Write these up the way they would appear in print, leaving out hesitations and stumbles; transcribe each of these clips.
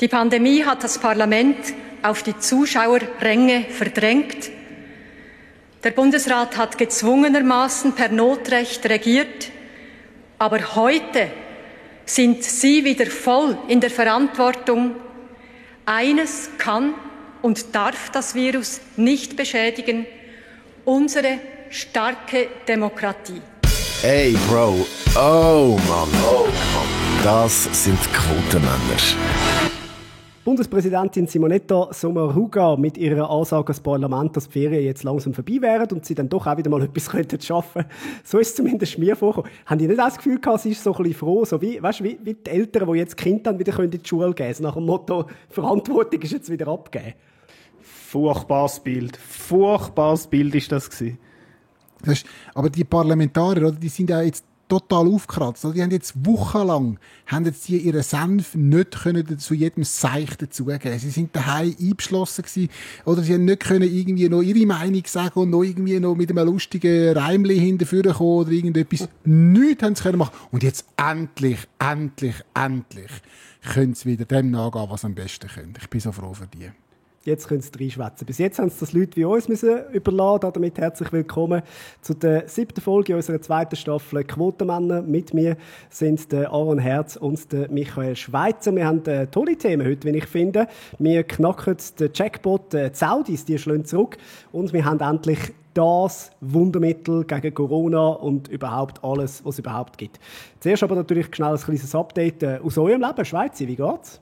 Die Pandemie hat das Parlament auf die Zuschauerränge verdrängt. Der Bundesrat hat gezwungenermaßen per Notrecht regiert. Aber heute sind Sie wieder voll in der Verantwortung. Eines kann und darf das Virus nicht beschädigen: unsere starke Demokratie. Hey, Bro. Oh, Mann. Das sind Quotenmänner. Bundespräsidentin Simonetta Sommaruga mit ihrer Ansage ans Parlament, dass die Ferien jetzt langsam vorbei wären und sie dann doch auch wieder mal etwas schaffen könnten. So ist es zumindest mir vorgekommen. Haben die nicht auch das Gefühl gehabt, sie ist so ein bisschen froh, so wie die Eltern, die jetzt Kinder dann wieder in die Schule gehen können, nach dem Motto, Verantwortung ist jetzt wieder abgegeben? Furchtbares Bild ist das gewesen. Aber die Parlamentarier, die sind ja jetzt total aufgekratzt. Die haben jetzt wochenlang ihren Senf nicht zu jedem Seich dazugeben. Sie sind daheim eingeschlossen gewesen, oder sie haben nicht können irgendwie noch ihre Meinung sagen und noch irgendwie noch mit einem lustigen Reimli hinterführen kommen oder irgendetwas. Nichts haben sie können machen. Und jetzt endlich können sie wieder dem nachgehen, was sie am besten können. Ich bin so froh für die. Jetzt können sie reinschwätzen. Bis jetzt haben sie das Leute wie uns müssen überlassen. Damit herzlich willkommen zu der 7. Folge unserer 2. Staffel Quotenmänner. Mit mir sind der Aaron Herz und der Michael Schweizer. Wir haben tolle Themen heute, wie ich finde. Wir knacken den Jackpot, die Saudis, die schlagen zurück. Und wir haben endlich das Wundermittel gegen Corona und überhaupt alles, was es überhaupt gibt. Zuerst aber natürlich schnell ein kleines Update aus eurem Leben. Schweizer, wie geht's?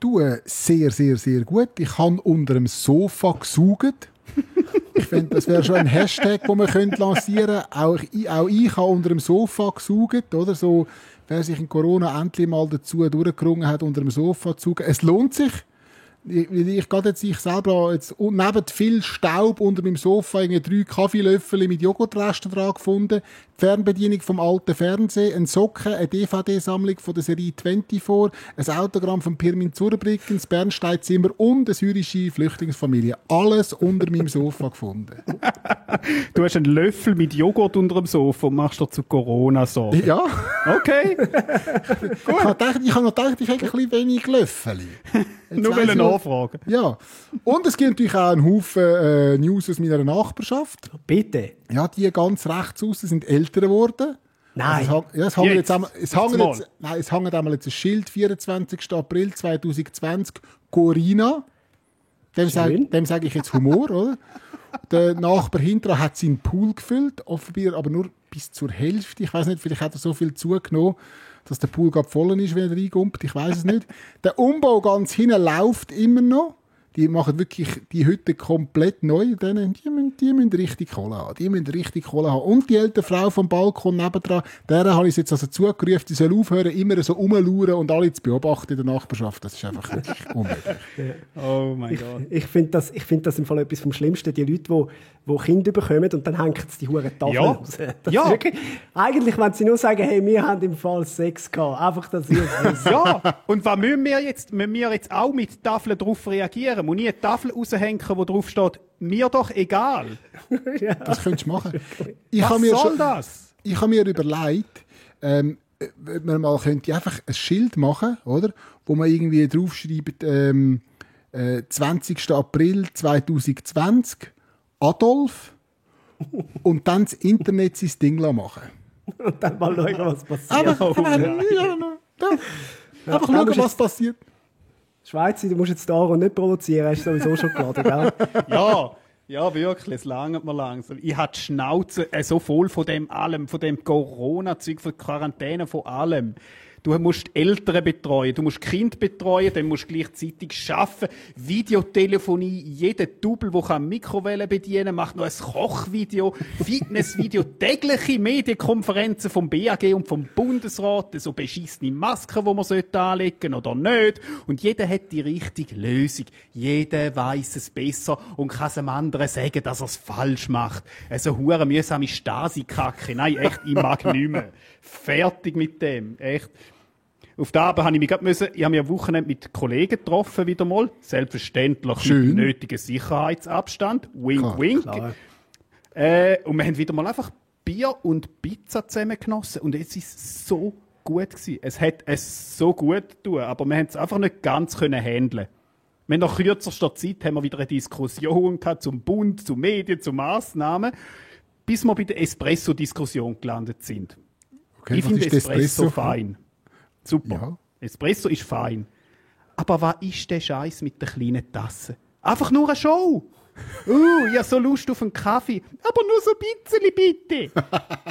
Du, sehr, sehr, sehr gut. Ich habe unter dem Sofa gesaugt. Ich finde, das wäre schon ein Hashtag, den man lancieren könnte. Auch ich habe unter dem Sofa gesaugt. Oder? So, wer sich in Corona endlich mal dazu durchgerungen hat, unter dem Sofa zu saugen. Es lohnt sich. Ich gehe jetzt ich selber jetzt neben viel Staub unter meinem Sofa 3 Kaffeelöffel mit Joghurtresten dran gefunden, die Fernbedienung vom alten Fernsehen, ein Socken, eine DVD-Sammlung von der Serie 24, ein Autogramm von Pirmin Zurbriggen, das Bernsteinzimmer und eine syrische Flüchtlingsfamilie. Alles unter meinem Sofa gefunden. Du hast einen Löffel mit Joghurt unter dem Sofa und machst dir zu Corona Sorgen. Ja. Okay. Gut. Ich habe noch gedacht, ich habe ein bisschen wenig Löffel. Nur will nachfragen. Ja. Und es gibt natürlich auch einen Haufen News aus meiner Nachbarschaft. Bitte? Ja, die ganz rechts aussen sind älter geworden. Nein. Es hängt einmal jetzt ein Schild, 24. April 2020, Corina. Dem sage ich jetzt Humor, oder? Der Nachbar hinterher hat seinen Pool gefüllt, offenbar aber nur bis zur Hälfte. Ich weiß nicht, vielleicht hat er so viel zugenommen, dass der Pool gerade voll ist, wenn er reinkommt. Ich weiß es nicht. Der Umbau ganz hinten läuft immer noch. Die machen wirklich die Hütte komplett neu. Die müssen richtig Kohle haben. Und die ältere Frau vom Balkon nebendran, der habe ich jetzt also zugerufen, die soll aufhören, immer so rumlauern und alle zu beobachten in der Nachbarschaft. Das ist einfach wirklich unmöglich. Oh mein Gott. Ich finde das im Fall etwas vom Schlimmsten. Die Leute, die Kinder bekommen und dann hängen sie die Huren Tafeln raus. Das ist wirklich, eigentlich, wenn sie nur sagen, hey, wir haben im Fall Sex gehabt. Einfach, dass ihr es wisst. Ja, und was müssen wir jetzt? Müssen wir jetzt auch mit Tafeln darauf reagieren? Muss nie eine Tafel raushängen, wo drauf steht, mir doch egal. Ja. Das könntest du machen. Das? Ich habe mir überlegt, ob man mal könnte einfach ein Schild machen, oder? Wo man irgendwie draufschreibt, 20. April 2020, Adolf, und dann das Internet sein Ding machen. Und dann mal schauen, was passiert. Einfach schauen, was passiert. Schweizer, du musst jetzt da und nicht provozieren, hast du sowieso schon geladen, gell? Ja, wirklich, es langt mir langsam. Ich habe die Schnauze so voll von dem allem, von dem Corona-Zeug, von der Quarantäne, von allem. Du musst Eltern betreuen, du musst Kind betreuen, dann musst du gleichzeitig arbeiten. Videotelefonie, jeder Double, der Mikrowellen bedienen kann, macht noch ein Kochvideo, Fitnessvideo, tägliche Medienkonferenzen vom BAG und vom Bundesrat, so beschissene Masken, die man anlegen oder nicht. Und jeder hat die richtige Lösung. Jeder weiss es besser und kann es dem anderen sagen, dass er es falsch macht. Also hure mühsame Stasi-Kacke. Nein, echt, ich mag nicht mehr. Fertig mit dem. Echt. Auf der Arbeit habe ich mich ich habe mich am Wochenende mit Kollegen getroffen, wieder mal. Selbstverständlich Schön. mit nötigen Sicherheitsabstand. Wink, wink. Klar. Und wir haben wieder mal einfach Bier und Pizza zusammen genossen. Und es ist so gut gewesen. Es hat es so gut getan, aber wir haben es einfach nicht ganz handeln. Wir haben nach kürzester Zeit haben wir wieder eine Diskussion gehabt zum Bund, zu Medien, zu Massnahmen, bis wir bei der Espresso-Diskussion gelandet sind. Okay, ich finde Espresso fein. Super. Ja. Espresso ist fein. Aber was ist der Scheiß mit der kleinen Tasse? Einfach nur eine Show. Ich habe so Lust auf einen Kaffee. Aber nur so ein bisschen, bitte.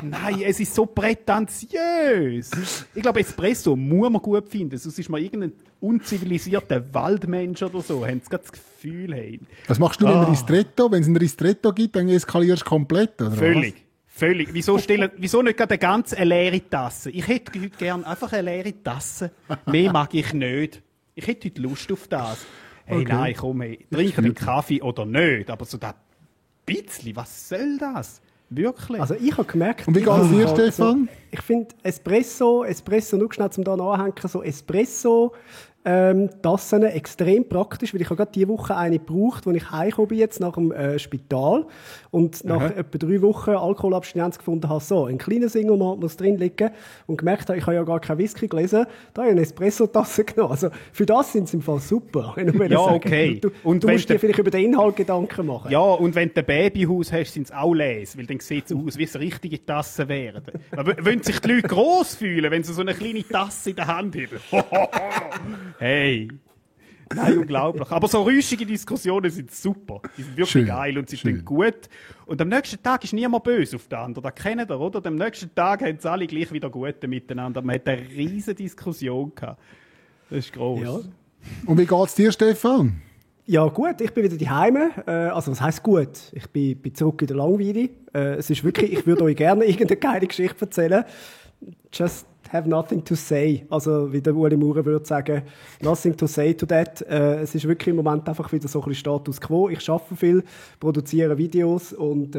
Nein, es ist so prätentiös. Ich glaube, Espresso muss man gut finden. Sonst ist man irgendein unzivilisierter Waldmensch oder so. Haben Sie gerade das Gefühl, hey. Was machst du mit einem Ristretto? Wenn es ein Ristretto gibt, dann eskalierst du komplett, oder Völlig. was? Völlig. Wieso nicht gerade eine ganz leere Tasse? Ich hätte heute gerne einfach eine leere Tasse. Mehr mag ich nicht. Ich hätte heute Lust auf das. Hey, Okay. nein, komm, hey, trinke den Kaffee oder nicht. Aber so das bisschen, was soll das? Wirklich? Also ich habe gemerkt... Und wie geht es dir, Stefan? Ich finde Espresso, nur schnell zum da nachhängen, so Espresso... Tassen extrem praktisch, weil ich habe gerade diese Woche eine gebraucht, als ich heimgekommen bin jetzt nach dem Spital und nach etwa 3 Wochen Alkoholabstinenz gefunden habe, so, ein kleiner Single-Malt muss drin liegen und gemerkt habe, ich habe ja gar keinen Whisky gelesen, da habe ich eine Espresso-Tasse genommen. Also für das sind sie im Fall super. Ja, okay. Du Und musst dir vielleicht über den Inhalt Gedanken machen. ja, und wenn du ein Babyhaus hast, sind es auch les, weil dann sieht es aus, wie es richtige Tassen wären. Aber wenn sich die Leute gross fühlen, wenn sie so eine kleine Tasse in der Hand haben. Hey. Nein, unglaublich. Aber so rüschige Diskussionen sind super. Die sind wirklich Schön, geil und sie schön. sind gut. Und am nächsten Tag ist niemand böse auf den anderen. Das kennt ihr, oder? Am nächsten Tag haben sie alle gleich wieder Gute miteinander. Man hat eine riesige Diskussion gehabt. Das ist gross. Ja. Und wie geht es dir, Stefan? Ja gut, ich bin wieder daheim. Also was heisst gut? Ich bin zurück in der Langweile. Es ist wirklich, ich würde euch gerne irgendeine geile Geschichte erzählen. Just have nothing to say. Also wie der Ueli Maurer würde sagen, nothing to say to that. Es ist wirklich im Moment einfach wieder so ein bisschen Status quo. Ich arbeite viel, produziere Videos und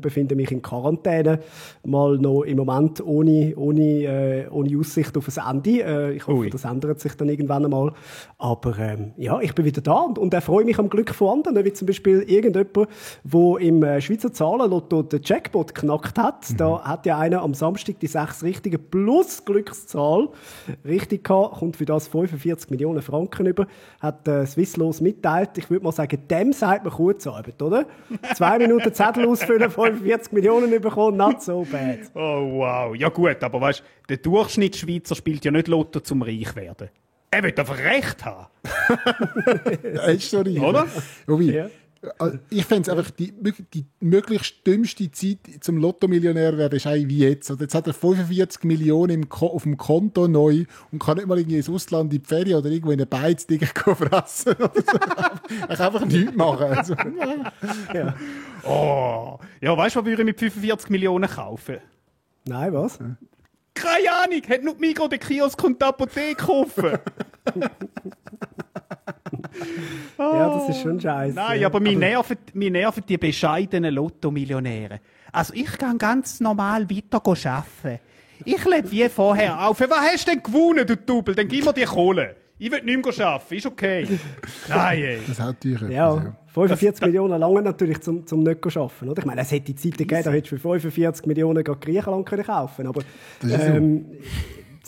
befinde mich in Quarantäne. Mal noch im Moment ohne Aussicht auf ein Ende. Ich hoffe, das ändert sich dann irgendwann einmal. Aber ja, ich bin wieder da und erfreue mich am Glück von anderen, wie zum Beispiel irgendjemand, der im Schweizer Zahlenlotto den Jackpot geknackt hat. Da hat ja einer am Samstag die 6 richtigen plus Glückszahl richtig gehabt, kommt für das 45 Millionen Franken über, hat Swisslos mitteilt. Ich würde mal sagen, dem sagt man Kurzarbeit, oder? 2 Minuten Zettel ausfüllen, 45 Millionen bekommen, not so bad. Oh wow. Ja gut, aber weißt, der Durchschnittsschweizer spielt ja nicht Lotto zum reich werden. Er will einfach Recht haben. Das ist so reich. Oder? Wobei, Ja. ich fände es einfach die möglichst dümmste Zeit zum Lotto-Millionär werden, ist eigentlich wie jetzt. Also jetzt hat er 45 Millionen auf dem Konto neu und kann nicht mal irgendwie ins Ausland in die Ferien oder irgendwo in eine Beiz fressen. Oder so. Er kann einfach nichts machen. Also, Ja. Oh. Ja, weißt du, was würde ich mit 45 Millionen kaufen? Nein, was? Keine Ahnung, hat nur die Migros, den Kiosk und die Apotheke kaufen. Ja, das ist schon scheiße. Nein, aber mich nerven die bescheidenen Lotto-Millionäre. Also ich kann ganz normal weiter arbeiten. Ich lebe wie vorher auf. Was hast du denn gewonnen, du Double? Dann gib mir die Kohle. Ich will nicht mehr arbeiten, ist okay. Nein, ey. das hat natürlich etwas, Ja, 45 Millionen lange natürlich zum nicht zu arbeiten. Oder? Ich meine, es hätte Zeiten gegeben, da hättest du für 45 Millionen gerade Griechenland kaufen können. Aber Das ist so.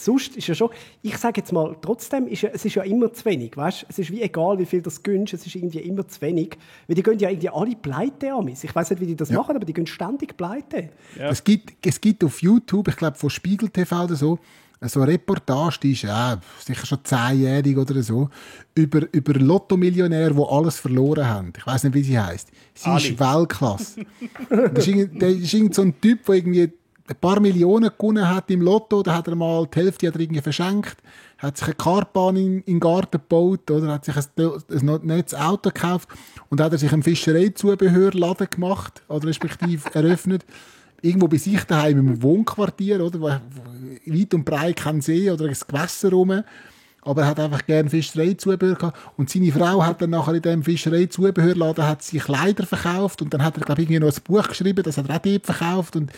sonst ist ja schon, ich sage jetzt mal, trotzdem, es ist ja immer zu wenig. Weißt? Es ist wie egal, wie viel das gönnst, es ist irgendwie immer zu wenig. Weil die gehen ja irgendwie alle pleite an mich. Ich weiss nicht, wie die das machen, aber die gehen ständig pleite. Ja. Es gibt auf YouTube, ich glaube von Spiegel TV oder so eine Reportage, die ist sicher schon 10-jährig oder so, über Lotto-Millionäre, die alles verloren haben. Ich weiss nicht, wie sie heisst. Sie ist Weltklasse. Das ist irgend so ein Typ, der irgendwie ein paar Millionen gewonnen hat im Lotto, da hat er mal die Hälfte hat er irgendwie verschenkt, hat sich eine Kartbahn in den Garten gebaut, oder hat sich ein nettes Auto gekauft und hat er sich einen Fischereizubehörladen gemacht, oder respektive eröffnet. Irgendwo bei sich daheim im Wohnquartier, oder, wo weit und breit kein See oder ein Gewässer rum. Aber er hat einfach gerne Fischereizubehör gehabt. Und seine Frau hat dann nachher in diesem Fischereizubehörladen hat sie Kleider verkauft und dann hat er, glaube ich, irgendwie noch ein Buch geschrieben, das hat er auch dort verkauft und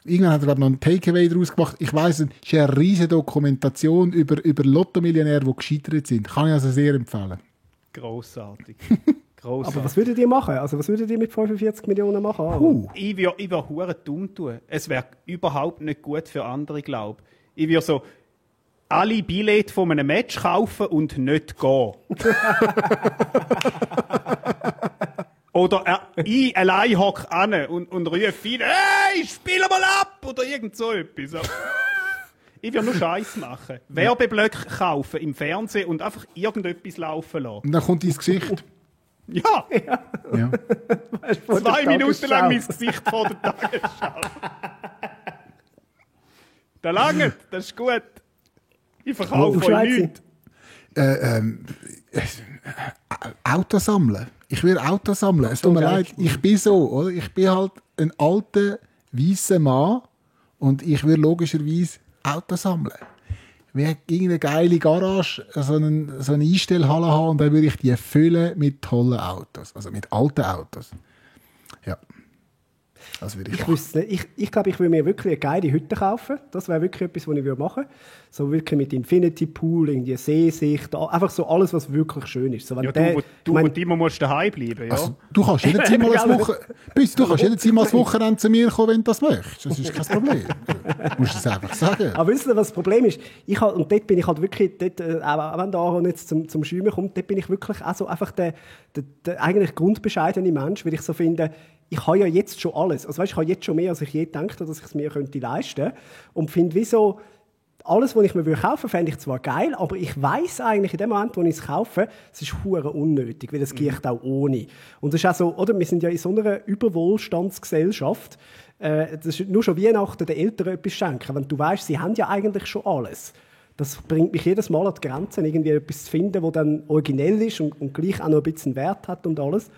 irgendwann hat er, glaube ich, noch einen Takeaway daraus gemacht. Ich weiss, es ist eine riesige Dokumentation über Lotto-Millionäre, die gescheitert sind. Kann ich also sehr empfehlen. Grossartig. Aber was würdet ihr machen? Also was würdet ihr mit 45 Millionen machen? Ich würde hure dumm tun. Es wäre überhaupt nicht gut für andere, glaube ich. Ich würde so, alle Billette von einem Match kaufen und nicht gehen. Oder ich allein hocke an und rufe ihn, hey, spiel mal ab! Oder irgend so etwas. Ich will nur Scheiß machen. Werbeblöcke kaufen im Fernsehen und einfach irgendetwas laufen lassen. Und dann kommt dein Gesicht. Ja! Ja. 2 Minuten lang mein Gesicht vor der Tagesschau. Da langt, das ist gut. Ich verkaufe euch nichts. Auto sammeln. Ich will Auto sammeln. Es tut mir leid, ich bin so, oder? Ich bin halt ein alter, weisser Mann und ich will logischerweise Auto sammeln. Ich will irgendeine geile Garage, so eine Einstellhalle haben und dann würde ich die füllen mit tollen Autos, also mit alten Autos. Ja. Das würde ich glaube, ich würde mir wirklich eine geile Hütte kaufen. Das wäre wirklich etwas, was ich machen würde. So wirklich mit Infinity Pool, irgendwie Seesicht, einfach so alles, was wirklich schön ist. So, wenn ja, du immer musst daheim bleiben, ja? Also, du kannst jederzeit mal das Wochenende zu mir kommen, wenn du das möchtest. Das ist kein Problem. Du musst es einfach sagen. Aber wisst ihr, was das Problem ist? Und dort bin ich halt wirklich, auch wenn der Aaron jetzt zum Schäumen kommt, dort bin ich wirklich auch so einfach der eigentlich grundbescheidene Mensch, weil ich so finde, ich habe ja jetzt schon alles. Also weißt, ich habe jetzt schon mehr, als ich je gedacht habe, dass ich es mir leisten könnte. Und finde, wieso alles, was ich mir kaufen würde, fände ich zwar geil, aber ich weiss eigentlich in dem Moment, wo ich es kaufe, es ist hure unnötig, weil es geht auch ohne. Und das ist auch so, oder? Wir sind ja in so einer Überwohlstandsgesellschaft. Das ist nur schon Weihnachten den Eltern etwas schenken. Wenn du weißt, sie haben ja eigentlich schon alles. Das bringt mich jedes Mal an die Grenzen, irgendwie etwas zu finden, das dann originell ist und gleich auch noch ein bisschen Wert hat und alles.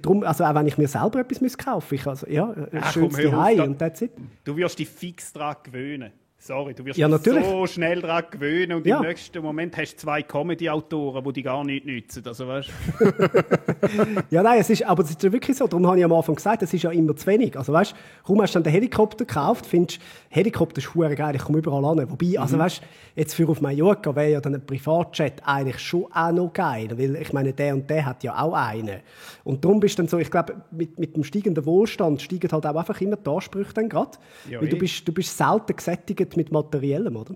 Drum, also auch wenn ich mir selber etwas kaufen müsste, also ja, schönes Zuhause und that's it. Du wirst dich fix daran gewöhnen. Sorry, du wirst dich so schnell daran gewöhnen und im nächsten Moment hast du 2 Comedy-Autoren, die gar nichts nützen. Also, weißt? Ja, nein, aber es ist ja wirklich so. Darum habe ich am Anfang gesagt, es ist ja immer zu wenig. Also, weißt, warum hast du dann den Helikopter gekauft? Findest Helikopter ist verdammt geil, ich komme überall an. Wobei, also, weißt, jetzt für auf Mallorca wäre ja dann ein Privatjet eigentlich schon auch noch geil. Weil, ich meine, der und der hat ja auch einen. Und darum bist du dann so, ich glaube, mit dem steigenden Wohlstand steigen halt auch einfach immer die Ansprüche dann gerade. Ja, weil du bist selten gesättigt mit Materiellem, oder?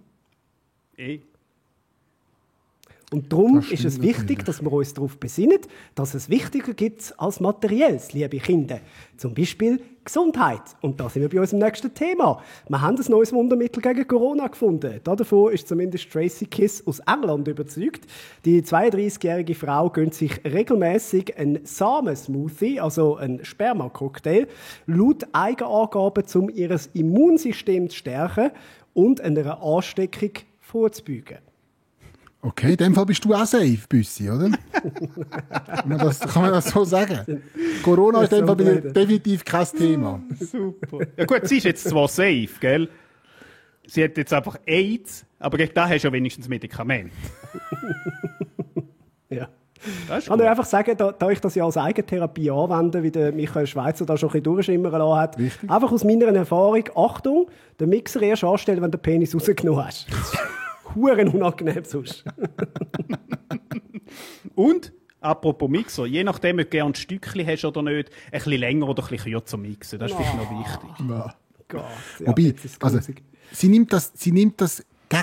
Und darum ist es wichtig, dass wir uns darauf besinnen, dass es wichtiger gibt als Materielles, liebe Kinder. Zum Beispiel Gesundheit. Und da sind wir bei unserem nächsten Thema. Wir haben ein neues Wundermittel gegen Corona gefunden. Davon ist zumindest Tracy Kiss aus England überzeugt. Die 32-jährige Frau gönnt sich regelmäßig einen Samensmoothie, also einen Spermacocktail, laut Eigenangaben, um ihr Immunsystem zu stärken und einer Ansteckung vorzubeugen. Okay, in dem Fall bist du auch safe, Büssi, oder? Kann man das so sagen? Corona ist in dem Fall definitiv kein Thema. Super. Ja gut, sie ist jetzt zwar safe, gell? Sie hat jetzt einfach AIDS, aber gegen das hast du ja wenigstens Medikament. Ja. Ich kann einfach sagen, da ich das ja als Eigentherapie anwende, wie der Michael Schweizer da schon ein bisschen durchschimmern lassen hat, richtig. Einfach aus meiner Erfahrung, Achtung, den Mixer erst anstellen, wenn du den Penis rausgenommen hast. Huren unangenehm sonst. Und, apropos Mixer, je nachdem, ob du gerne ein Stückchen hast oder nicht, ein bisschen länger oder ein bisschen kürzer mixen. Das ist vielleicht noch wichtig. Ja. Gott, ja, wobei, also, sie nimmt das gegen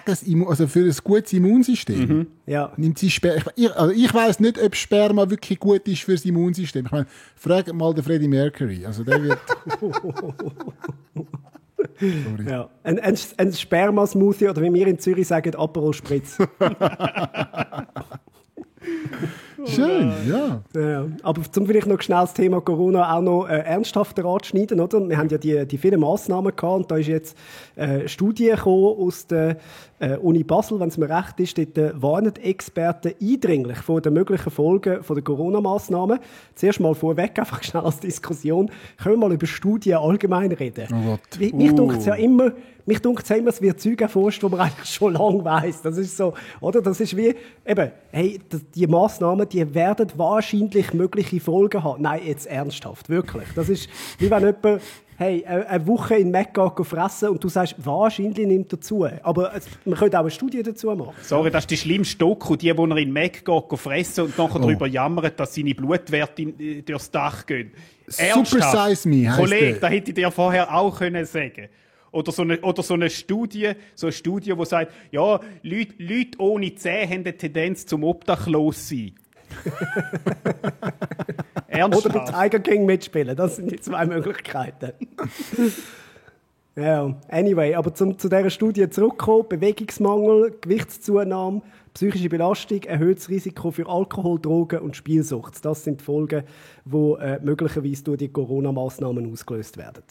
das also für ein gutes Immunsystem. Mhm. Ja. Nimmt sie ich weiss nicht, ob Sperma wirklich gut ist für das Immunsystem. Ich meine, frag mal den Freddie Mercury. Also der wird... Ja. Ein Sperma-Smoothie oder wie wir in Zürich sagen, Aperol Spritz. Schön, ja. Aber zum vielleicht noch schnell das Thema Corona auch noch ernsthafter anzuschneiden, oder? Wir haben ja die vielen Massnahmen gehabt und da ist jetzt eine Studie gekommen aus der Uni Basel, wenn es mir recht ist, dort warnen Experten eindringlich vor den möglichen Folgen der Corona-Massnahmen. Zuerst mal vorweg, einfach schnell als Diskussion, können wir mal über Studien allgemein reden. Oh Gott. Mich dunkt es ja immer, es wird Zeug erforscht, die man eigentlich schon lange weiss. Das ist so, oder? Das ist wie, eben, hey, die Massnahmen, die werden wahrscheinlich mögliche Folgen haben. Nein, jetzt ernsthaft, wirklich. Das ist, wie wenn jemand, hey, eine Woche in Mekka fressen und du sagst, wahrscheinlich nimmt er zu. Aber man könnte auch eine Studie dazu machen. Sorry, das ist die schlimmste Doku, die er in Mekka fressen und nachher darüber jammert, dass seine Blutwerte durchs Dach gehen. Super Size Me heisst Kollege, das hätte ich dir vorher auch können sagen. Oder so eine Studie, die sagt, ja, Leute ohne Zähne haben eine Tendenz zum Obdachlos-Sein. Ernsthaft? Oder bei Tiger King mitspielen, das sind die zwei Möglichkeiten. Ja, anyway, aber zu dieser Studie zurückkommen, Bewegungsmangel, Gewichtszunahme, psychische Belastung, erhöhtes Risiko für Alkohol, Drogen und Spielsucht. Das sind die Folgen, die möglicherweise durch die Corona-Massnahmen ausgelöst werden.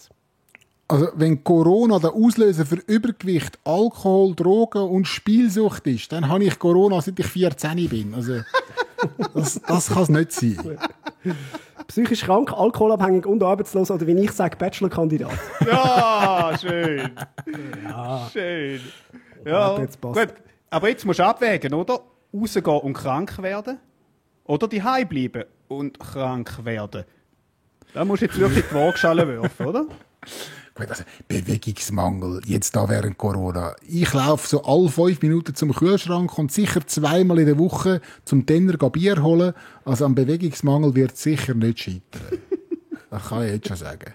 Also wenn Corona der Auslöser für Übergewicht, Alkohol, Drogen und Spielsucht ist, dann habe ich Corona, seit ich 14 bin. Also das kann es nicht sein. Psychisch krank, alkoholabhängig und arbeitslos oder wie ich sage, Bachelor-Kandidat. Ja, schön. Ja. Schön. Ja, gut. Aber jetzt musst du abwägen, oder? Rausgehen und krank werden oder daheim bleiben und krank werden. Da musst du jetzt wirklich die Waagschale werfen, oder? Gut, also Bewegungsmangel, jetzt da während Corona. Ich laufe so alle 5 Minuten zum Kühlschrank und sicher 2-mal in der Woche zum Denner Bier holen. Also am Bewegungsmangel wird es sicher nicht scheitern. Das kann ich jetzt schon sagen.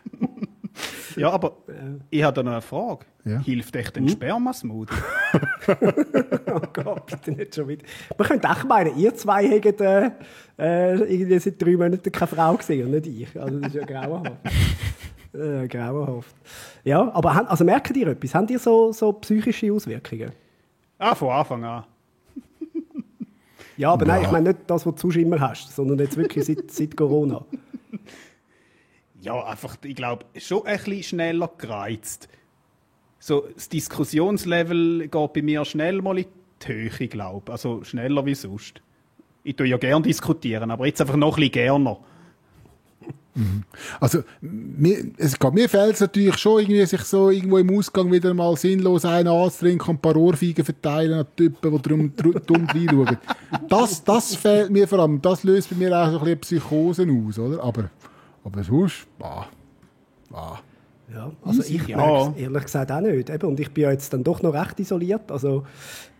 Ja, aber ich habe da noch eine Frage. Ja? Hilft echt ein Spermasmoothie? Oh Gott, bitte nicht schon wieder. Man könnte auch meinen, ihr zwei hättet irgendwie seit 3 Monaten keine Frau gesehen und nicht ich. Also das ist ja grauenhaft. Grauenhaft. Ja, aber also merkt ihr etwas? Habt ihr so psychische Auswirkungen? Von Anfang an. Ja, aber nein, ich meine nicht das, was du sonst immer hast, sondern jetzt wirklich seit Corona. Ja, einfach, ich glaube, schon ein bisschen schneller gereizt. So, das Diskussionslevel geht bei mir schnell mal in die Höhe, glaube ich. Also schneller wie sonst. Ich tue ja gerne diskutieren, aber jetzt einfach noch ein bisschen gerner. Also, mir fehlt es natürlich schon, irgendwie, sich so irgendwo im Ausgang wieder mal sinnlos einen anzutrinken und ein paar Ohrfeigen verteilen an Typen, die dumm reinschauen. Das fehlt mir vor allem. Das löst bei mir auch so ein bisschen Psychosen aus, oder? Aber sonst, Ja, also ich merke es ehrlich gesagt auch nicht. Eben, und ich bin ja jetzt dann doch noch recht isoliert. Also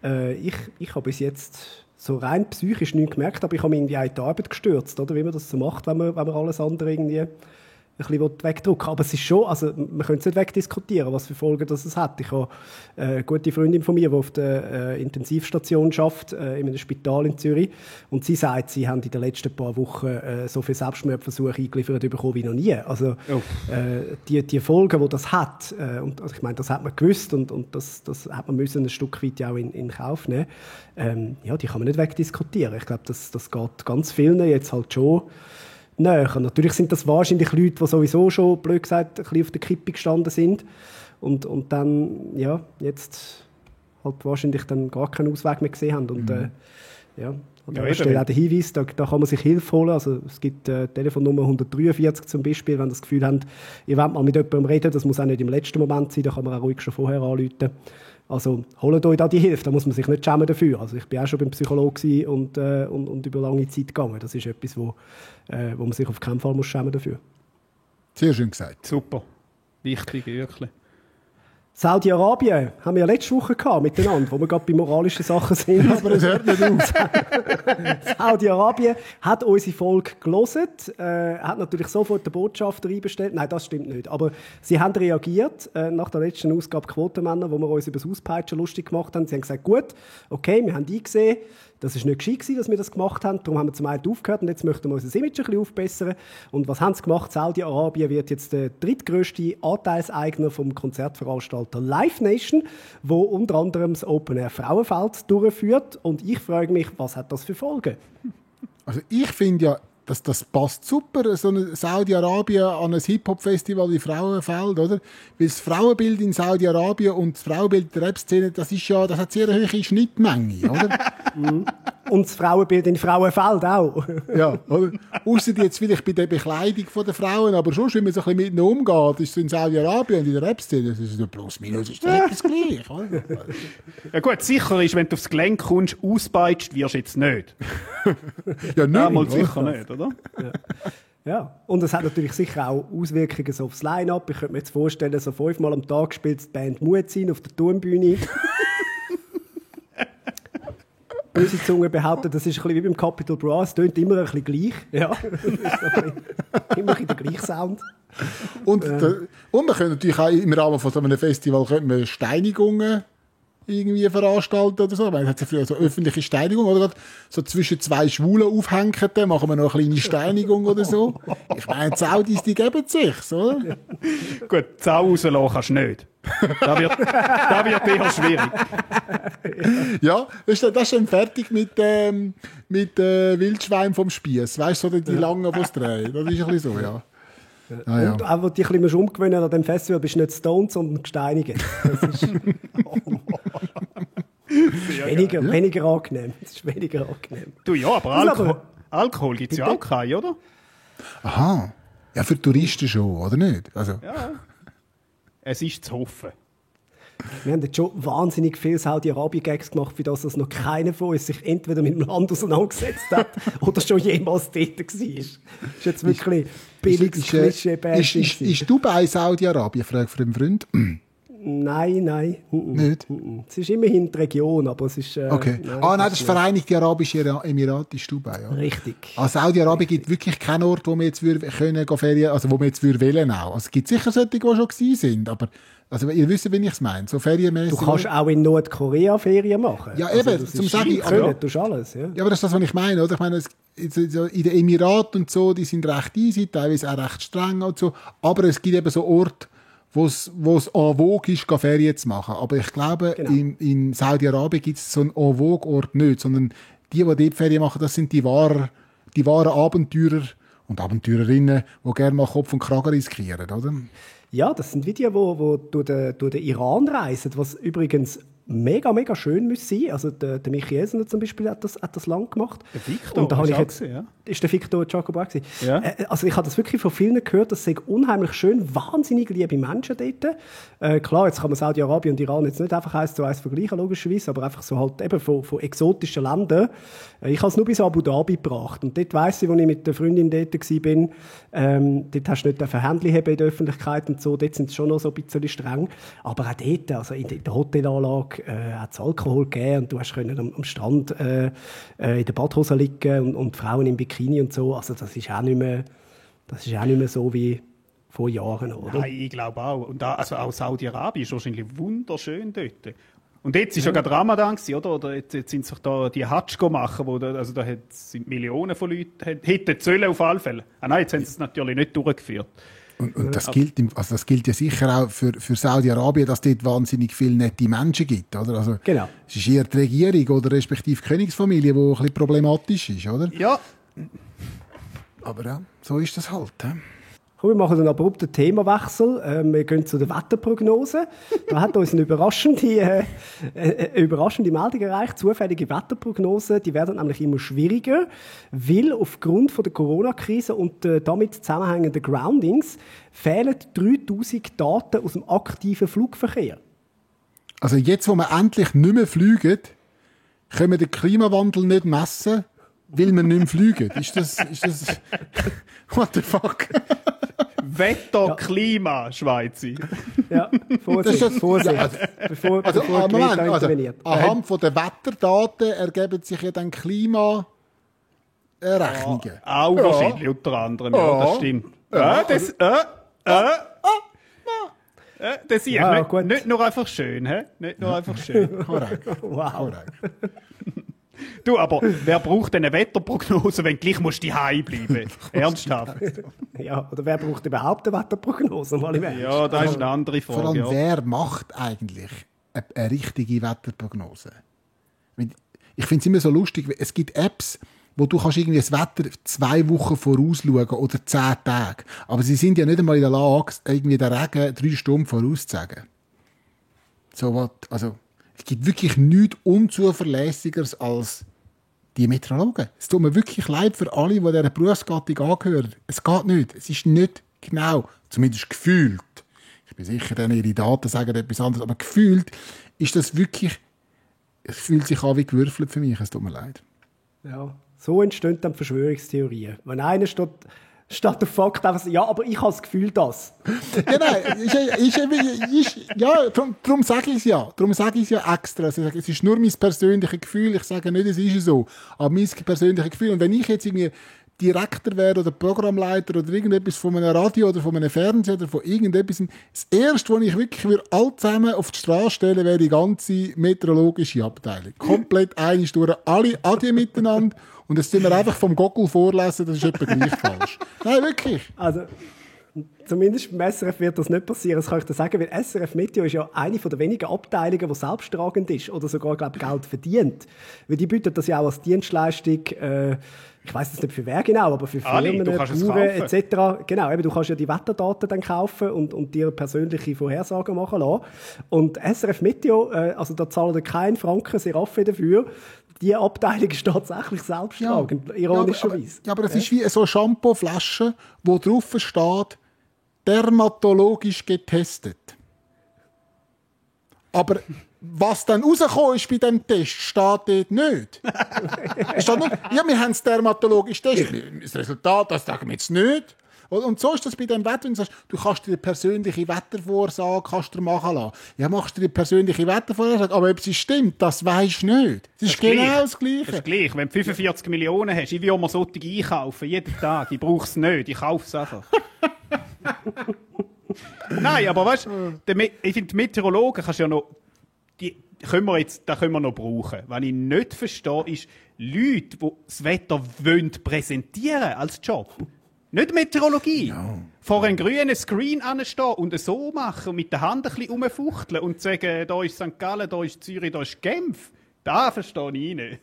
ich habe bis jetzt so rein psychisch nichts gemerkt, aber ich habe mich irgendwie in die Arbeit gestürzt, oder? Wie man das so macht, wenn man alles andere irgendwie ein bisschen wegdrücken will. Aber es ist schon, also man könnte es nicht wegdiskutieren, was für Folgen das hat. Ich habe eine gute Freundin von mir, die auf der Intensivstation arbeitet, in einem Spital in Zürich. Und sie sagt, sie haben in den letzten paar Wochen so viele Selbstmordversuche eingeliefert bekommen wie noch nie. Also die Folgen, die das hat, und also ich meine, das hat man gewusst und das hat man müssen ein Stück weit auch in Kauf nehmen. Ja, die kann man nicht wegdiskutieren. Ich glaube, das geht ganz vielen jetzt halt schon näher. Natürlich sind das wahrscheinlich Leute, die sowieso schon, blöd gesagt, ein bisschen auf der Kippe gestanden sind und dann, ja, jetzt halt wahrscheinlich dann gar keinen Ausweg mehr gesehen haben. Und ja, an der Stelle auch der Hinweis, da kann man sich Hilfe holen. Also es gibt Telefonnummer 143 zum Beispiel, wenn ihr das Gefühl habt, ihr wollt mal mit jemandem reden, das muss auch nicht im letzten Moment sein, da kann man auch ruhig schon vorher anrufen. Also holt euch da die Hilfe, da muss man sich nicht schämen dafür. Also ich bin auch schon beim Psychologen und über lange Zeit gegangen. Das ist etwas, wo man sich auf keinen Fall schämen dafür. Sehr schön gesagt. Super. Wichtig, wirklich. Saudi-Arabien haben wir ja letzte Woche gehabt miteinander, wo wir gerade bei moralischen Sachen sind. Aber es hört nicht auf. Saudi-Arabien hat unsere Folge gelesen, hat natürlich sofort den Botschafter einbestellt. Nein, das stimmt nicht. Aber sie haben reagiert nach der letzten Ausgabe Quotenmänner, wo wir uns über das Auspeitschen lustig gemacht haben. Sie haben gesagt, gut, okay, wir haben eingesehen, das war nicht gescheit gewesen, dass wir das gemacht haben. Darum haben wir zum einen aufgehört und jetzt möchten wir unser Image ein bisschen aufbessern. Und was haben sie gemacht? Saudi-Arabien wird jetzt der drittgrösste Anteilseigner vom Konzertveranstalter Live Nation, wo unter anderem das Open Air Frauenfeld durchführt. Und ich frage mich, was hat das für Folgen? Also ich finde ja, das passt super, so ein Saudi-Arabien an ein Hip-Hop-Festival wie Frauenfeld, oder? Weil das Frauenbild in Saudi-Arabien und das Frauenbild der Rap-Szene, das hat sehr hohe Schnittmenge, oder? Und das Frauenbild in Frauenfeld auch. Ja, oder? Ausser jetzt vielleicht bei der Bekleidung der Frauen, aber schon, wenn man so ein bisschen mit ihnen umgeht, ist es in Saudi-Arabien und in der Rap-Szene, das ist so plus minus, ist das gleich, oder? Ja gut, sicher ist, wenn du aufs Gelenk kommst, auspeitscht wirst du jetzt nicht. Ja, nicht. Mal sicher nicht, oder? Ja, und es hat natürlich sicher auch Auswirkungen so aufs Line-Up. Ich könnte mir jetzt vorstellen, so 5-mal am Tag spielt die Band Muezzin auf der Turmbühne. Böse Zunge behauptet, das ist ein bisschen wie beim Capital Bra, es tönt immer ein bisschen gleich. Ja, das ist so immer der gleiche Sound. Und man könnte natürlich auch im Rahmen von so einem Festival Steinigungen irgendwie veranstalten oder so. Man hat ja früher so öffentliche Steinigung oder so zwischen zwei Schwulen aufhängen, dann machen wir noch eine kleine Steinigung oder so. Ich meine, die Saudis, die geben sich, oder? Gut, die Sau rauslassen kannst du nicht. Das wird eher schwierig. Ja, das ist dann fertig mit Wildschwein vom Spieß. Weißt du, so die langen, die es drehen. Das ist ein bisschen so, ja. Und auch, wo du dich ein bisschen umgewöhnen an dem Festival, bist du nicht stoned, sondern gesteinigt. Das ist weniger angenehm. Das ist weniger angenehm. Du, ja, aber Alkohol gibt es ja auch keinen, oder? Aha. Ja, für Touristen schon, oder nicht? Also. Ja. Es ist zu hoffen. Wir haben jetzt schon wahnsinnig viele Saudi-Arabien-Gags gemacht, für das noch keiner von uns sich entweder mit dem Land auseinandergesetzt hat oder schon jemals dort war. Das ist jetzt wirklich billiges Klischee-Bashing. Ist Dubai Saudi-Arabien? Frage für einen Freund. Nein. Nicht? Es ist immerhin die Region, aber es ist... Okay. Nein, das ist Vereinigte Arabische Emirate, ist Dubai. Ja. Richtig. Also Saudi-Arabien gibt wirklich keinen Ort, wo wir jetzt können Ferien, also wo wir jetzt wollen auch. Also es gibt sicher solche, die schon gewesen sind, aber also ihr wisst, wie ich es meine. So ferienmäßig. Du kannst auch in Nordkorea Ferien machen. Ja, eben, also, zum sagen. Du tust alles, ja. Ja, aber das ist das, was ich meine, oder? Ich meine, in den Emiraten und so, die sind recht easy, teilweise auch recht streng und so, aber es gibt eben so Orte, wo es en vogue ist, Ferien zu machen. Aber ich glaube, genau. in Saudi-Arabien gibt es so einen en vogue Ort nicht, sondern die dort Ferien machen, das sind die wahren Abenteurer und Abenteurerinnen, die gerne mal Kopf und Kragen riskieren, oder? Ja, das sind die durch den Iran reisen, was übrigens mega, mega schön muss sein. Also der Michi Esner zum Beispiel hat das lang gemacht. Der Victor, und da habe ich jetzt, gesehen, ja? Ist der Victor Jacobo auch gewesen? Ja. Also ich habe das wirklich von vielen gehört, das sei unheimlich schön, wahnsinnig liebe Menschen dort. Klar, jetzt kann man Saudi-Arabien und Iran jetzt nicht einfach 1:1 vergleichen, logischerweise, aber einfach so halt eben von exotischen Ländern. Ich habe es nur bis Abu Dhabi gebracht. Und dort weiss ich, als ich mit der Freundin dort war, dort hast du nicht Händchen haben in der Öffentlichkeit und so, dort sind sie schon noch so ein bisschen streng. Aber auch dort, also in der Hotelanlage, hat es Alkohol gegeben und du hast können am Strand in der Badhose liegen und Frauen im Bikini und so. Also das ist auch nicht mehr so wie vor Jahren, oder? Nein, ich glaube auch. Und also auch Saudi-Arabien ist wahrscheinlich wunderschön dort. Und jetzt ist ja gerade Ramadan gewesen, oder jetzt sind sich da die Hatsch machen, also da sind Millionen von Leuten, hätten Zölle auf alle Fälle. Nein, jetzt haben sie es natürlich nicht durchgeführt. Und das gilt ja sicher auch für Saudi-Arabien, dass es dort wahnsinnig viele nette Menschen gibt, oder? Also, genau. Es ist eher die Regierung oder respektive die Königsfamilie, die ein bisschen problematisch ist, oder? Ja. Aber ja, so ist das halt. Komm, wir machen einen abrupten Themawechsel. Wir gehen zu der Wetterprognose. Da hat uns eine überraschende Meldung erreicht. Zufällige Wetterprognosen, die werden nämlich immer schwieriger, weil aufgrund von der Corona-Krise und damit zusammenhängenden Groundings fehlen 3000 Daten aus dem aktiven Flugverkehr. Also jetzt, wo wir endlich nicht mehr fliegen, können wir den Klimawandel nicht messen, weil wir nicht mehr fliegen. Ist das what the fuck? Wetter, ja. Klima, Schweizer. Ja, Vorsicht. Bevor Greta interveniert. Anhand von den Wetterdaten ergeben sich ja dann Klimarechnungen. Ja, auch wahrscheinlich, unter anderem. Ja, das stimmt. Das ist nicht nur einfach schön, hä? Nicht nur einfach schön. Korrekt. Wow. Du, aber wer braucht denn eine Wetterprognose, wenn du gleich die Heim bleiben? Ernsthaft? Ja, oder wer braucht überhaupt eine Wetterprognose? Ja, das ist eine andere Frage. Vor allem, wer macht eigentlich eine richtige Wetterprognose? Ich finde es immer so lustig, es gibt Apps, wo du kannst irgendwie das Wetter 2 Wochen vorausschauen oder 10 Tage. Aber sie sind ja nicht einmal in der Lage, irgendwie den Regen 3 Stunden vorauszusagen. So was, also... Es gibt wirklich nichts Unzuverlässigeres als die Meteorologen. Es tut mir wirklich leid für alle, die dieser Berufsgattung angehören. Es geht nicht. Es ist nicht genau, zumindest gefühlt. Ich bin sicher, dass ihre Daten sagen etwas anderes, aber gefühlt ist das wirklich, es fühlt sich an wie gewürfelt für mich. Es tut mir leid. Ja, so entstehen dann Verschwörungstheorien. Wenn einer statt der Fakt einfach so, ja, aber ich habe das Gefühl, das. Ja, nein, ja, darum sage ich es ja. Darum sage ich es ja extra. Also, es ist nur mein persönliches Gefühl. Ich sage nicht, es ist so. Aber mein persönliches Gefühl. Und wenn ich jetzt irgendwie Direktor wäre oder Programmleiter oder irgendetwas von einem Radio oder von einem Fernseher oder von irgendetwas, das Erste, was ich wirklich all zusammen auf die Straße stellen wäre die ganze meteorologische Abteilung. Komplett eine durch alle Adie miteinander und jetzt müssen wir einfach vom Goggle vorlesen, das ist etwa gleich falsch. Nein, wirklich. Also, zumindest beim SRF wird das nicht passieren, das kann ich dir sagen, weil SRF Meteo ist ja eine der wenigen Abteilungen, die selbsttragend ist oder sogar, glaube ich, Geld verdient. Weil die bieten das ja auch als Dienstleistung, ich weiss das nicht für wer genau, aber für Firmen, Bauern etc. Genau, eben, du kannst ja die Wetterdaten dann kaufen und dir persönliche Vorhersagen machen lassen. Und SRF Meteo, also da zahlen wir keinen Franken Seraffe dafür. Die Abteilung ist tatsächlich selbsttragend, ironischerweise. Ja, aber das ist wie so eine Shampoo-Flasche, wo drauf steht, dermatologisch getestet. Aber was dann rausgekommen ist bei diesem Test, steht dort nicht. Steht nur, ja, wir haben es dermatologisch getestet. Das Resultat, das sagen wir jetzt nicht. Und so ist das bei dem Wetter. Du kannst dir eine persönliche Wettervorsage machen lassen. Ja, machst du dir eine persönliche Wettervorsage, aber ob sie stimmt, das weisst du nicht. Das ist genau das Gleiche. Das ist gleich. Wenn du 45 Millionen hast, ich will mir solche einkaufen, jeden Tag. Ich brauche es nicht, ich kaufe es einfach. Nein, aber weißt du, ich finde, die Meteorologen kannst ja noch, die können wir noch brauchen. Was ich nicht verstehe, ist Leute, die das Wetter präsentieren als Job. Nicht Meteorologie. No. Vor einem grünen Screen anstehen und so machen und mit der Hand ein bisschen rumfuchteln und sagen, da ist St. Gallen, da ist Zürich, da ist Genf. Das verstehe ich nicht.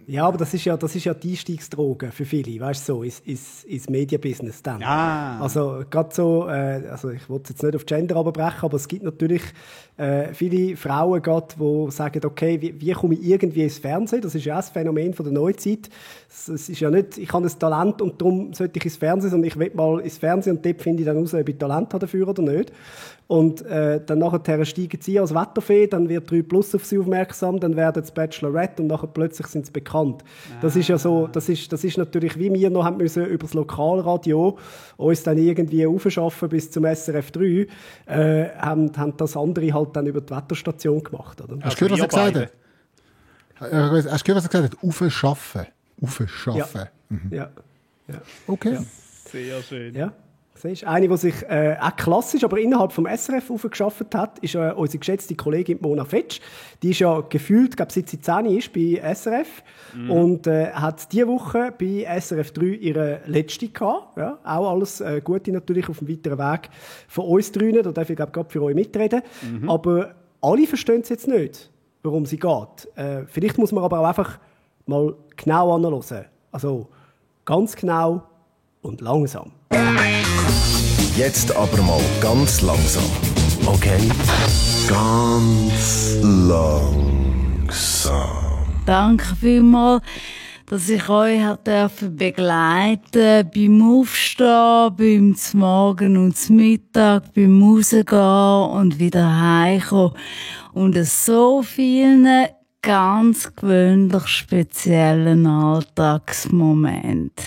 Ja, aber das ist ja die Einstiegsdroge für viele, weißt du, so, ins Medienbusiness dann. Ah. Also, gerade so, also ich will jetzt nicht auf Gender runterbrechen, aber es gibt natürlich viele Frauen, die sagen, okay, wie komme ich irgendwie ins Fernsehen? Das ist ja auch ein Phänomen von der Neuzeit. Es ist ja nicht, ich habe ein Talent und darum sollte ich ins Fernsehen, sondern ich will mal ins Fernsehen und dort finde ich dann raus, ob ich Talent habe dafür oder nicht. Und dann nachher steigen sie als Wetterfee, dann wird 3 Plus auf sie aufmerksam, dann werden sie Bachelorette und nachher plötzlich sind sie bekannt. Das ist ja so, das ist natürlich, wie wir noch haben müssen über das Lokalradio uns dann irgendwie aufschaffen bis zum SRF 3, haben das andere halt dann über die Wetterstation gemacht, oder? Hast du gehört, was er gesagt hat? Hast du gehört, was er gesagt hat? Aufschaffen. Aufschaffen. Ja. Mhm. Ja. Okay. Ja. Sehr schön. Ja. Siehst, eine, die sich auch klassisch, aber innerhalb vom SRF aufgeschafft hat, ist unsere geschätzte Kollegin Mona Fetsch. Die ist ja gefühlt, glaube seit sie 10 ist bei SRF und hat diese Woche bei SRF 3 ihre letzte gehabt. Ja, auch alles Gute natürlich auf dem weiteren Weg von uns drinnen. Da darf ich glaube gerade für euch mitreden. Aber alle verstehen es jetzt nicht, worum sie geht. Vielleicht muss man aber auch einfach mal genau anhören. Also ganz genau und langsam. Jetzt aber mal ganz langsam. Okay? Ganz langsam. Danke vielmals, dass ich euch begleiten beim Aufstehen, beim Morgen und Mittag, beim Rausgehen und wieder heimkommen. Und so vielen ganz gewöhnlich speziellen Alltagsmomenten.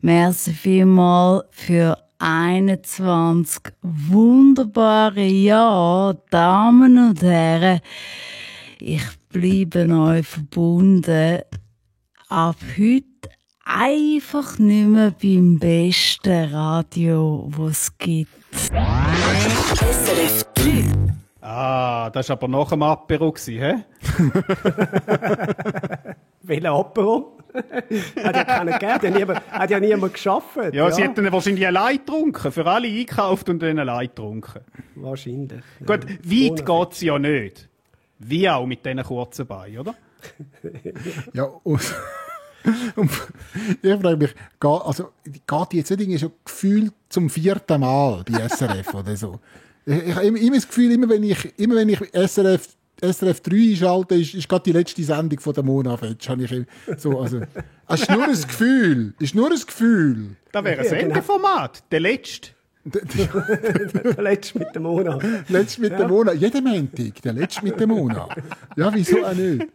Merci vielmals für 21 wunderbare Jahre, Damen und Herren. Ich bleibe euch verbunden. Ab heute einfach nicht mehr beim besten Radio, das es gibt. SRF 3. Ah, das war aber nach dem Apero, hä? Welcher Apero? Hat ja keiner gegeben, hat ja niemand gearbeitet. Ja, sie hätten wahrscheinlich allein getrunken, für alle eingekauft und dann allein getrunken. Wahrscheinlich. Gut, weit geht es ja nicht. Wie auch mit diesen kurzen Beinen, oder? Ja, und ich frage mich, geht die jetzt nicht schon gefühlt zum 4. Mal bei SRF oder so? Ich habe immer das Gefühl, immer wenn ich SRF 3 einschalte, ist gerade die letzte Sendung von der Mona Fetsch. So, also, es ist nur ein Gefühl. Das wäre ein Sendeformat. Der letzte. Der letzte mit der Mona. Der Mona. Jeden Montag. Der letzte mit der Mona. Ja, wieso auch nicht?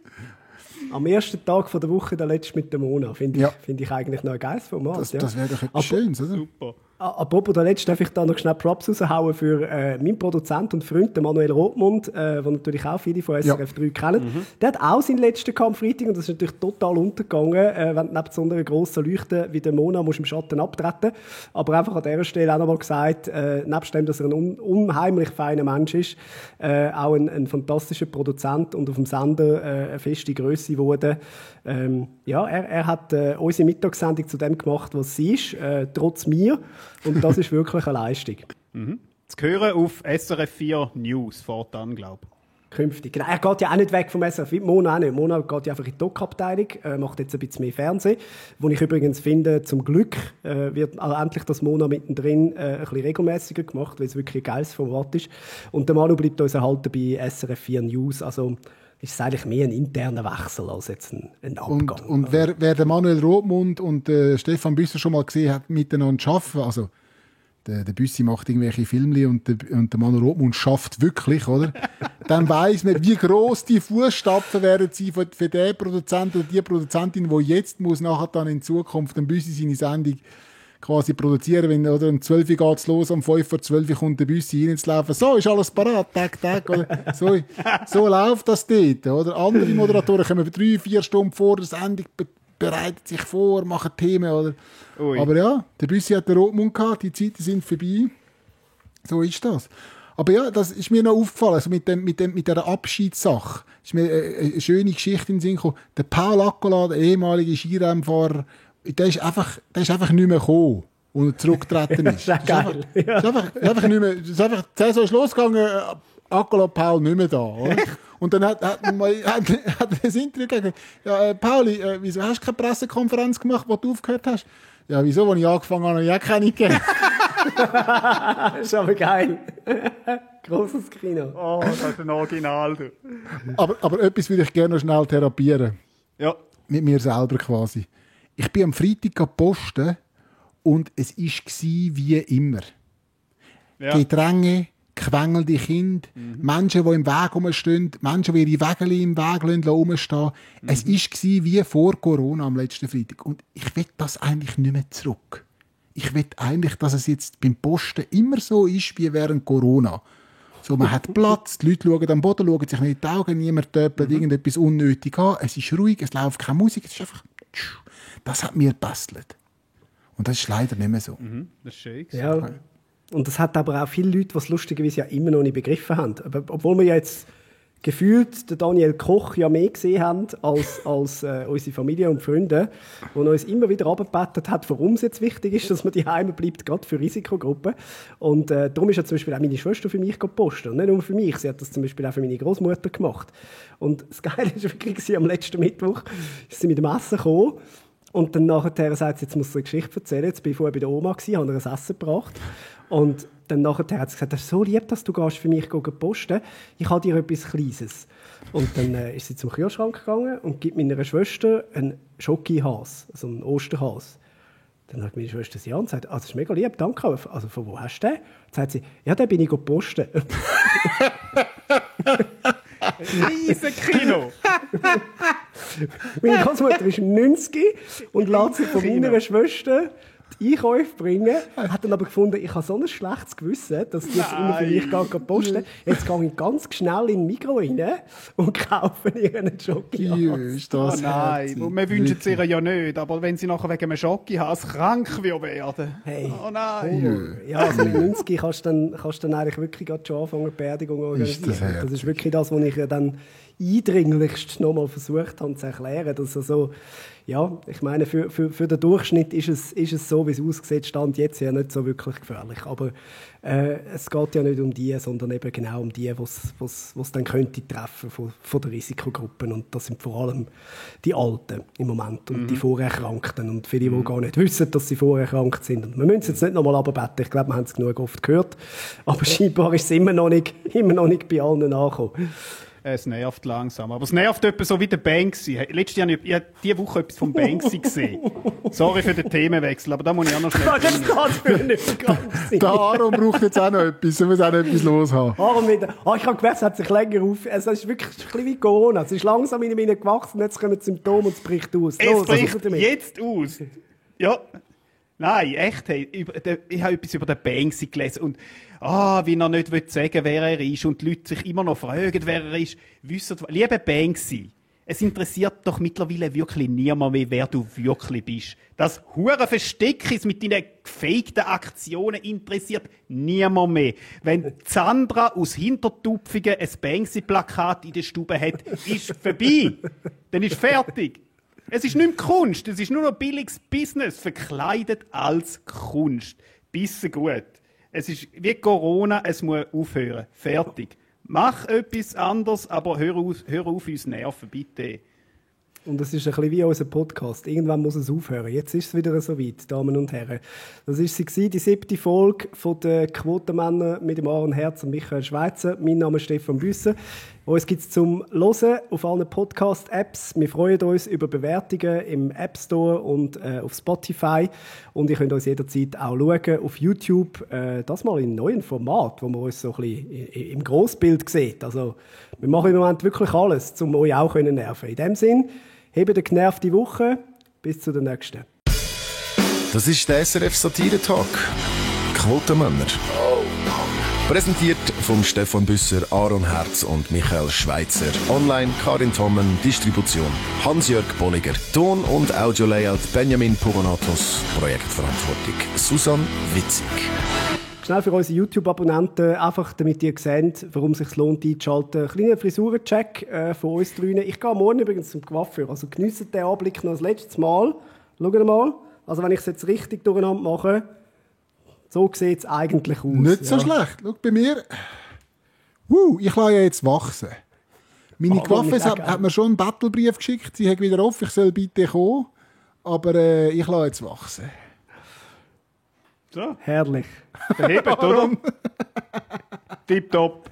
Am ersten Tag der Woche der letzte mit der Mona. Finde ich eigentlich noch ein geiles Format. Das wäre doch etwas Schönes, oder? Super. Apropos, der letzte darf ich da noch schnell Props raushauen für meinen Produzent und Freund, Manuel Rothmund, den natürlich auch viele von SRF 3 kennen. Der hat auch seinen letzten Kampf Freitag und das ist natürlich total untergegangen, wenn du neben so einer grossen Leuchte wie der Mona musst im Schatten abtreten. Aber einfach an dieser Stelle auch nochmal gesagt, nebst dem, dass er ein unheimlich feiner Mensch ist, auch ein fantastischer Produzent und auf dem Sender eine feste Grösse geworden. Er hat unsere Mittagssendung zu dem gemacht, was sie ist, trotz mir. Und das ist wirklich eine Leistung. Zu hören auf SRF 4 News fortan, glaube ich. Künftig. Genau, er geht ja auch nicht weg vom SRF. Mona auch nicht. Mona geht ja einfach in die Doc-Abteilung, macht jetzt ein bisschen mehr Fernsehen. Wo ich übrigens finde, zum Glück wird endlich das Mona mittendrin ein bisschen regelmäßiger gemacht, weil es wirklich ein geiles Format ist. Und der Manu bleibt uns erhalten bei SRF 4 News. Also ist es eigentlich mehr ein interner Wechsel als jetzt ein Abgang. Und wer der Manuel Rothmund und Stefan Büsser schon mal gesehen hat, miteinander arbeiten, also der Büssi macht irgendwelche Filmchen und der Manuel Rothmund schafft wirklich, oder? Dann weiss man, wie gross die Fußstapfen werden sie für den Produzenten oder die Produzentin, die jetzt muss nachher dann in Zukunft den Büssi seine Sendung quasi produzieren, wenn, oder um 12 Uhr geht's los, um 5 vor 12 Uhr kommt der Büssi rein zu laufen. So, ist alles parat, Tag, oder? So läuft das dort, oder? Andere Moderatoren kommen 3-4 Stunden vor der Sendung, bereiten sich vor, machen Themen, oder? Ui. Aber ja, der Büssi hat den Rotmund gehabt, die Zeiten sind vorbei. So ist das. Aber ja, das ist mir noch aufgefallen, also mit dieser Abschiedssache. Ist mir eine schöne Geschichte in den Sinn gekommen. Der Paul Accola, der ehemalige Skirennfahrer, der ist einfach nicht mehr gekommen, als er zurückgetreten ist. Das ist geil. Ist einfach nicht mehr, die Saison ist losgegangen, Accola Paul nicht mehr da, oder? Und dann hat er das Interview gegeben. Ja, Pauli, wieso hast du keine Pressekonferenz gemacht, wo du aufgehört hast? Ja, wieso, als ich angefangen habe, habe ich auch keine gegeben. Das ist aber geil. Grosses Kino. Oh, das ist ein Original, du. Aber etwas würde ich gerne noch schnell therapieren. Ja. Mit mir selber quasi. Ich bin am Freitag posten und es war wie immer. Ja. Gedränge, quengelnde Kinder, Menschen, die im Weg rumstehen, Menschen, die ihre Wägel im Weg rumstehen. Es war wie vor Corona am letzten Freitag. Und ich will das eigentlich nicht mehr zurück. Ich will eigentlich, dass es jetzt beim Posten immer so ist wie während Corona. So, man hat Platz, die Leute schauen am Boden, schauen sich nicht in die Augen, niemand töpelt irgendetwas unnötig an. Es ist ruhig, es läuft keine Musik, es ist einfach... Das hat mir gebastelt. Und das ist leider nicht mehr so. Das ist schön. Ja. Und das hat aber auch viele Leute, die es lustigerweise ja immer noch nicht begriffen haben. Aber obwohl wir jetzt gefühlt den Daniel Koch ja mehr gesehen haben als unsere Familie und Freunde, die uns immer wieder runtergebettet hat, warum es jetzt wichtig ist, dass man daheim bleibt, gerade für Risikogruppen. Und darum ist ja zum Beispiel auch meine Schwester für mich gepostet. Und nicht nur für mich, sie hat das zum Beispiel auch für meine Großmutter gemacht. Und das Geile ist wirklich, am letzten Mittwoch ist sie mit dem Essen gekommen. Und dann nachher sagt sie, jetzt muss sie eine Geschichte erzählen. Jetzt bin ich vorher bei der Oma gewesen, habe ihr ein Essen gebracht. Und dann nachher hat sie gesagt, das ist so lieb, dass du gehst für mich posten. Ich habe dir etwas Kleines. Und dann ist sie zum Kühlschrank gegangen und gibt meiner Schwester einen Schokihas, also einen Osterhas. Dann hat meine Schwester sie an und sagt, das ist mega lieb, danke. Also von wo hast du den? Dann sagt sie, ja, den bin ich posten. Riesen Kino! Meine Großmutter ist 90 und lässt sich von meiner Schwester die Einkäufe bringen. Hat dann aber gefunden, ich habe so ein schlechtes Gewissen, dass die jetzt immer für mich posten. Jetzt gehe ich ganz schnell in den Mikro rein und kaufe ihr einen Schoki-Has. Oh nein, wir wünschen es ihr ja nicht. Aber wenn sie nachher wegen einem Schoki-Has krank werden. Hey. Oh nein. Ja, also mit 90 kannst du dann eigentlich wirklich schon anfangen, die Beerdigung zu organisieren. Das ist wirklich das, was ich dann eindringlichst noch mal versucht habe zu erklären. Dass also, ja, ich meine, für den Durchschnitt ist es so, wie es aussieht, Stand jetzt ja nicht so wirklich gefährlich. Aber es geht ja nicht um die, sondern eben genau um die, was dann könnte treffen von den Risikogruppen. Und das sind vor allem die Alten im Moment und die Vorerkrankten und viele, die gar nicht wissen, dass sie vorerkrankt sind. Und wir müssen es jetzt nicht noch mal runterbeten. Ich glaube, wir haben es genug oft gehört. Aber scheinbar ist es immer noch nicht bei allen angekommen. Es nervt langsam. Aber es nervt etwa so wie der Banksy. Letztes Jahr habe ich diese Woche etwas vom Banksy gesehen. Sorry für den Themenwechsel, aber da muss ich auch noch schnell... Das ist gerade für einen Übergang. Der Aaron braucht jetzt auch noch etwas. Er muss auch noch etwas los haben. Aaron wieder. Ich habe gemerkt, es hat sich länger auf... Es ist wirklich ein bisschen wie Corona. Es ist langsam in mir gewachsen, jetzt kommen die Symptome und es bricht aus. Es bricht jetzt aus. Ja. Nein, echt. Hey, ich habe etwas über den Banksy gelesen und wie er nicht sagen will, wer er ist und die Leute sich immer noch fragen, wer er ist. Lieber Banksy, es interessiert doch mittlerweile wirklich niemand mehr, wer du wirklich bist. Das hure Versteckis mit deinen gefakten Aktionen interessiert niemand mehr. Wenn Sandra aus Hintertupfingen ein Banksy-Plakat in der Stube hat, ist vorbei. Dann ist fertig. Es ist nicht mehr Kunst, es ist nur noch billiges Business, verkleidet als Kunst. Bisschen gut. Es ist wie Corona, es muss aufhören. Fertig. Mach etwas anderes, aber hör auf uns nerven, bitte. Und das ist ein bisschen wie unser Podcast. Irgendwann muss es aufhören. Jetzt ist es wieder so weit, Damen und Herren. Das war sie, die 7. Folge von den Quotenmännern mit dem Aaron Herz und Michael Schweizer. Mein Name ist Stefan Büsser. Uns gibt es zum Hören auf allen Podcast-Apps. Wir freuen uns über Bewertungen im App Store und auf Spotify. Und ihr könnt uns jederzeit auch schauen auf YouTube. Das mal in einem neuen Format, wo man uns so ein bisschen im Grossbild sieht. Also, wir machen im Moment wirklich alles, um euch auch nerven können. In dem Sinn, habt eine genervte Woche. Bis zur nächsten. Das ist der SRF Satire-Talk. Quotenmänner. Präsentiert von Stefan Büsser, Aaron Herz und Michael Schweizer. Online Karin Tommen, Distribution Hans-Jörg Bolliger. Ton- und Audio-Layout Benjamin Pogonatos. Projektverantwortung Susanne Witzig. Schnell für unsere YouTube-Abonnenten, einfach damit ihr seht, warum es sich lohnt, einzuschalten. Ein kleiner Frisurencheck von uns drinnen. Ich gehe morgen übrigens zum Coiffeur. Also geniessen den Anblick noch das letzte Mal. Schaut mal. Also wenn ich es jetzt richtig durcheinander mache, so sieht es eigentlich aus. Nicht so schlecht. Schau bei mir. Ich lasse ja jetzt wachsen. Meine Coiffeuse hat mir schon einen Battlebrief geschickt. Sie hat wieder auf, ich soll bitte kommen. Aber ich lasse jetzt wachsen. So. Herrlich. Verhebt, oder? Tipptopp.